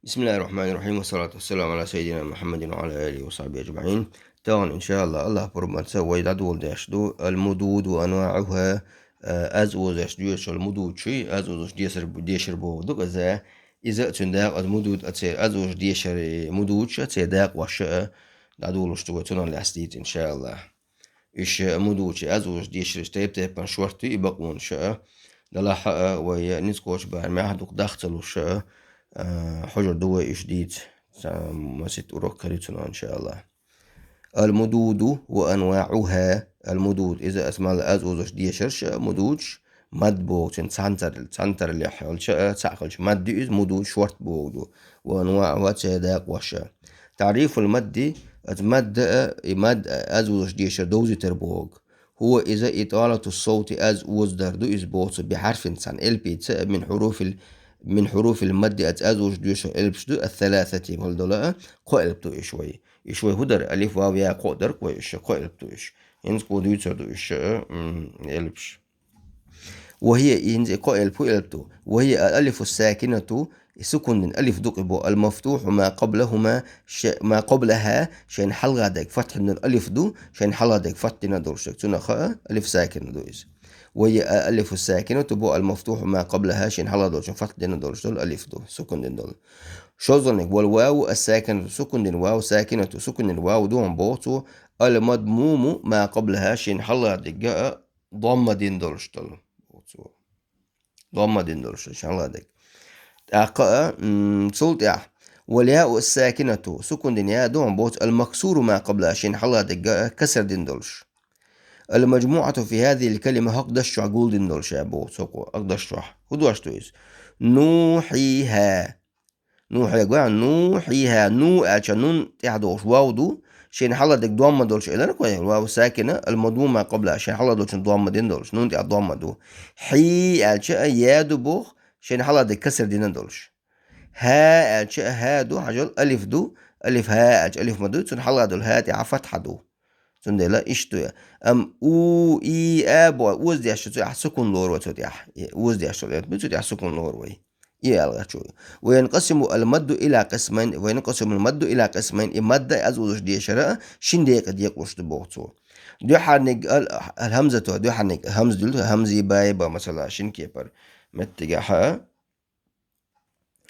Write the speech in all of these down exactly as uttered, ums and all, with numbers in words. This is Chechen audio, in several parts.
بسم الله الرحمن الرحيم، والصلاة والسلام على سيدنا محمد وعلى آله وصحبه أجمعين. Тахана, иншааллахӀ, АллахӀ пурбанца вай дӀадоладеш ду المدود وأنواعها, э, аз озаш доьшуш йола мудудаш, аз озаш дешар, дешар бохург ду-кх из. Из а цун дакъа, аз мудуд а церан, аз озаш дешар мудудаш а церан дакъош а дӀадоладеш ду вай, цунах лаьцна дийца, иншааллахӀ. Уж мудудаш, аз озаш дешараш тайп-тайпана шортта ю, и бакъонаш а, делахь а, вай ницкъ кхочу барамехь дукха дах ца луш а, хьожур ду вай уж дийца. Цхьа масийтта урок хир ю цунах, иншааллахӀ. المدود وأنواعها. المدود, из а ас ма аллара, аз озаш дешараш а, мудудаш, мадд боху цунна цхьанцара-, цхьанцараллехь йолча а, цхьаъ хилча мадд ю иза, мудуд шортта боху ду. وأنواعها, церан дакъош а. تعريف المد, аз мадд а, и мадд а, аз озаш дешар довзийтар боху. هو, иза, إطالة الصوت, аз озадар ду иза боху цо, بحرف, цхьана элпаца а, من حروف ال-, من حروف المد, аз, аз озаш доьшу элпаш ду, الثلاثة, вала дола а, кхо элп ду уж вай. Уж вай хӀун дара? Алиф, вав, я, кхо дара-кх вай уж, кхо элп ду уж. ХӀинца кхо дуьйцур ду уж, м, элпаш. وهي, и хӀинца кхо элп хӀун элп ду? وهي الألف الساكنة, и сукун дина алиф ду-кх и боху, المفتوح ما قبلهما, ше-, ما قبلها, шайна хьалха дерг фатхьа дина дола алиф ду, шайна хьалха дерг фатхьа дина долуш дерг. Цунах а алиф сакина ду иза. وهي الألف الساكنة боху, المفتوح ما قبلها, шайна хьалха долчун фатхьа дина долуш дола алиф ду, сукун дина дола. ШозлагӀниг, والواو الساكنة, сукун дина вав, ساكنة, сукун дина вав ду хьуна боху цо, المضموم ما قبلها, шайна хьалха дерг а домма дина долуш долу. Домма дина долуш долу, шайна хьалха дерг. ТӀаккха а, м, цул тӀаьхьа, والياء الساكنة, сукун дина я ду хьуна боху цо, المكسور ما قبلها, шайна хьалха дерг а касар дина долуш. المجموعة في هذه الكلمة, хӀокху дашна чохь гулдина долуш а боху цо, хӀокху дашна чохь. ХӀун дош ду иза? نوحيها. Ну хьегва, нухьиха, ну аьлча, нун тӀехь догӀуш вав ду, шен хьала дерг домма долуш элира кхой, вав сакина, ал-мадмума къабла, шен хьала долчун домма дин долуш, нун тӀехь домма ду. Хьи аьлча, я ду боху, шен хьала дерг касар дина долуш. Ха аьлча, ха ду, хьажал, алиф ду, алиф ха аьлча, алиф ма ду, цун хьала долу ха тӀехь фатхьа ду. Цундела иштта ду. Ам у, и, а бу, оздеш цу тӀехь сукун лору цу тӀехь. Оздеш цу тӀехь сукун лору вай. И аьлла чу. Ва янкъасиму ал-мадду ила къисмайн, ва янкъасиму ал-мадду ила къисмайн. И мадда аз узуш дешара шин декъа декъалуш ду боху цо. Дуьхьарниг ал-, ал-хамзату, дуьхьарниг хамз дил, хамзи бай ба, масала, шин кепар. Меттигахьа.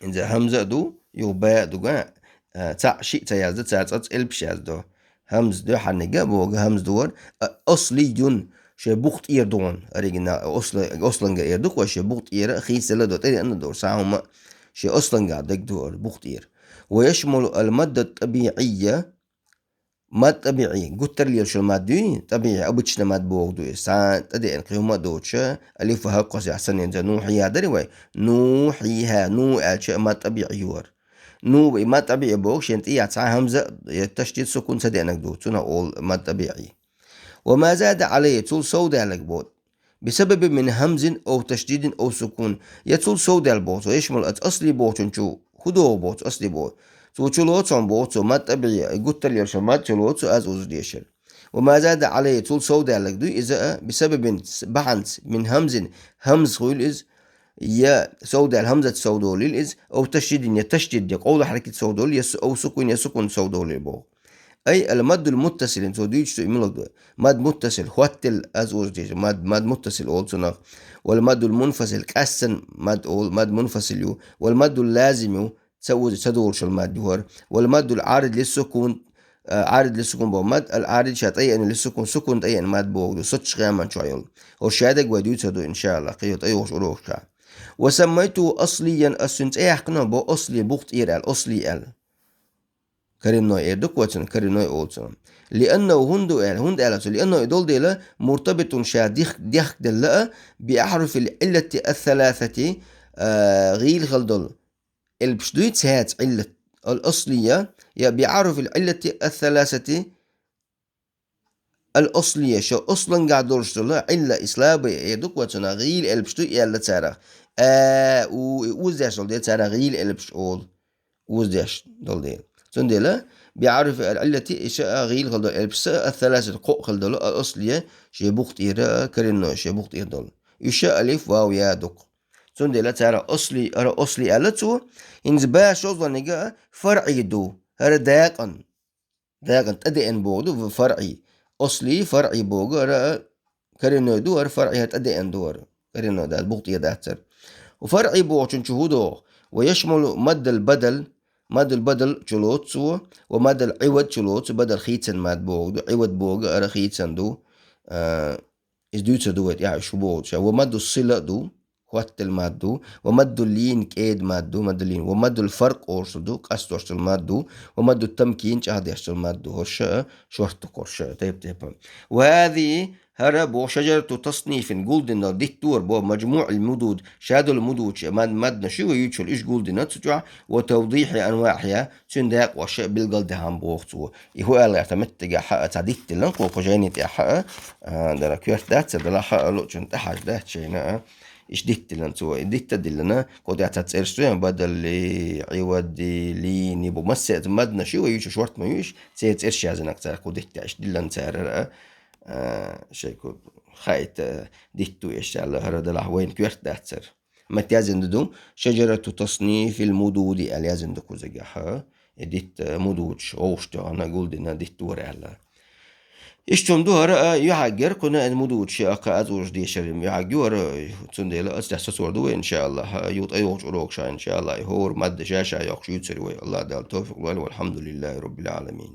Инза хьамза а ду, юха баа а ду, га, а, цхьаъ шиъ ца язду, цхьаъ цкъа элпаш язду. Хьамза дуьхьарниг а боху, хьамза ду вара, а, аслийюн, шен букъ тӀера ду ван, оригинал, осла-, осланга эр ду, кхой шен букъ тӀера, хийцала ду, тӀера а ду, схьа хӀума, шен осланга дерг ду вара, букъ тӀера. Ва яшмулу ал-мадда ат-табиъийя, Мад табиъий, гуттар лелаш йолу мад дуй, табиъий, обычный мад боху ду иза. Цхьа тӀедеана кхин хӀума а доцуша, алиф ва хӀа кхосехь санна, ну хьийа дари вай? Ну хьийа, ну аьлча мад табиъий юхара. Ну, и мад табиъий боху, шен тӀехь цхьа хьамза, я ташдид, сукун ца деанарг ду, цунах олу мад табиъий. Ва ма зада алайхи, цул сов даьлларг боху. Бисабабин мин хьамзин ав ташдидин ав сукун. Я цул сов даьлла боху цо, яшмал ац аслий бохучун чу, хӀун догӀу боху цо, аслий боху. Цо чу лоцу хьуна боху цо, мад табиъий, гуттар лелаш йолу мад чу лоцу цо аз узуш дешар. Ва ма зада алайхи, цул сов даьлларг дуй иза а, бисабабин, бахьанца, мин хьамзин, хьамза хуьлу иза, я сов даьлла хьамзаца сов долийла иза, ав ташдидин, я ташдид, я къовла хьаракат сов долийла, я су-, ав сукун, я сукун сов долийла боху. Ай, ал-маддул-муттасил, цо дуьйцу цо и муьлха ду. Мад муттасил, хӀоттал аз узуш дешар, мад, мад муттасил олу цунах. Вал-маддул-мунфасил, къаьссан мад олу, мад мунфасил ю. Вал-маддул-лазим ю, ца узу, ца долуш йолу мад ю хӀара. Вал-маддул-Ӏарид лиссукун, а, Ӏарид лиссукун боху мад, ал-Ӏарид ша тӀееана лиссукун, сукун тӀееана мад боху ду, соцчу гӀеман чохь йолу. ХӀара шадерг вай дуьйцур ду, иншааллахӀ, кхин тӀейогӀуш урокашкахь. Ва саммайту аслиян, ас цуьнан цӀе яьккхина боху аслий, букъ тӀера аьлла, аслий аьлла. Коренной эр ду-кх вай цунах, коренной олу цунах. Лианнаху, хӀунда ду аьлла, хӀунда аьлла цо, лианнаху и долу дела, муртабитун ша дих-, дехка делла а, би ахьруфил Ӏиллати ас-саласати, а, гӀийла хила долу элпаш дуй, цаьрца Ӏиллат, ал-аслия, я би ахьруфил Ӏиллати ас-саласати, ал-аслия, ша аслангахь долуш долу Ӏилла, и слабый эр ду-кх вай цунах, гӀийла элпаш дуй, аьлла царах. А, у, и узуш долу дела царах гӀийла элпаш олу. Узуш долу дела. Цундела, би ахьруфи ал-Ӏиллати, и ша а гӀийла хила долу элпаш са, ас-саласати, кхоъ хила долу, ал-аслия, шен букъ тӀера, коренной, шен букъ тӀера долу. Уьш а алиф, вав, я ду-кх. Цундела цара асли, ара асли аьлла цо, хӀинца ба шозлагӀниг а фарӀий ду, хӀара дакъан. Дакъан тӀадеана боху ду фарӀий. Асли, фарӀий боху, хӀара коренной ду, хӀара фарӀий, хӀара тӀадеана ду хӀара. Коренной дац, букъ тӀе дац хӀара. Ва фарӀий бохучун чу хӀун догӀу? Ва яшмалу маддал бадал, маддал бадал чу лоцу цо, ва маддал Ӏивад чу лоцу, бадал хийцан мад боху ду, Ӏивад боху хӀара хийцан ду. А, иза дуьйцур ду вай тӀехь, шу боху ша. Ва мадду сила ду, хӀоттал мад ду, ва мадду лин, кӀеда мад ду, мадду лин, ва мадду фаркъ оршал ду, къастошдал мад ду, ва мадду тамкин, чӀагӀдешдал мад ду, хӀорш а, шорта хӀорш а, тайп-тайпа. Ва хӀази, хӀара боху шажарату таснифин, гулдина диттор бо, маджмуӀил мудуд, шадул мудуд, мад-, мадна шу ва юьйцул иш гулдина цу чохь, ва тавдихьи анваӀхьа, цуьнан дакъош а билгал дахьан боху цо. И хӀу аьлла гӀерта меттигехь а, цхьа диттиллан кху кху жайни тӀехь а, а, дара коьрта дац, дала хьа а лучун тӀехьаш дац шайна а. Иш диттиллан цо, и дитта диллана, кху тӀехь цхьа цӀерш ду, бадалли, Ӏивадди, лини, бу массаьца мадна шу ва юьйцу шорт ма юьйш, церан цӀерш язанак цара кху дитта иш диллан цара а, а, шайку хаита дитта ду эш аьлла, хӀара далахь вайна коьрта дац цара. Мет язин ду, шажарату таснифил мудуди аьлла язин ду кхузагахь. И дитта мудучу, гӀовш тӀехьана гулдина диттора аьлла. Ишчун ду хӀара а юьхьаггар, кхуна а мудучу а кха аз уж дешар юьхьагги вара, цундела ас тӀехь сацор ду вай, иншааллахь, ю тӀайогӀучу урокша, иншааллахь, хӀора мадда ша-ша йоккхуш юьйцур вай. Аллах Дала тавфикъ лойла, валхьамдулиллахи роббил Ӏаламин.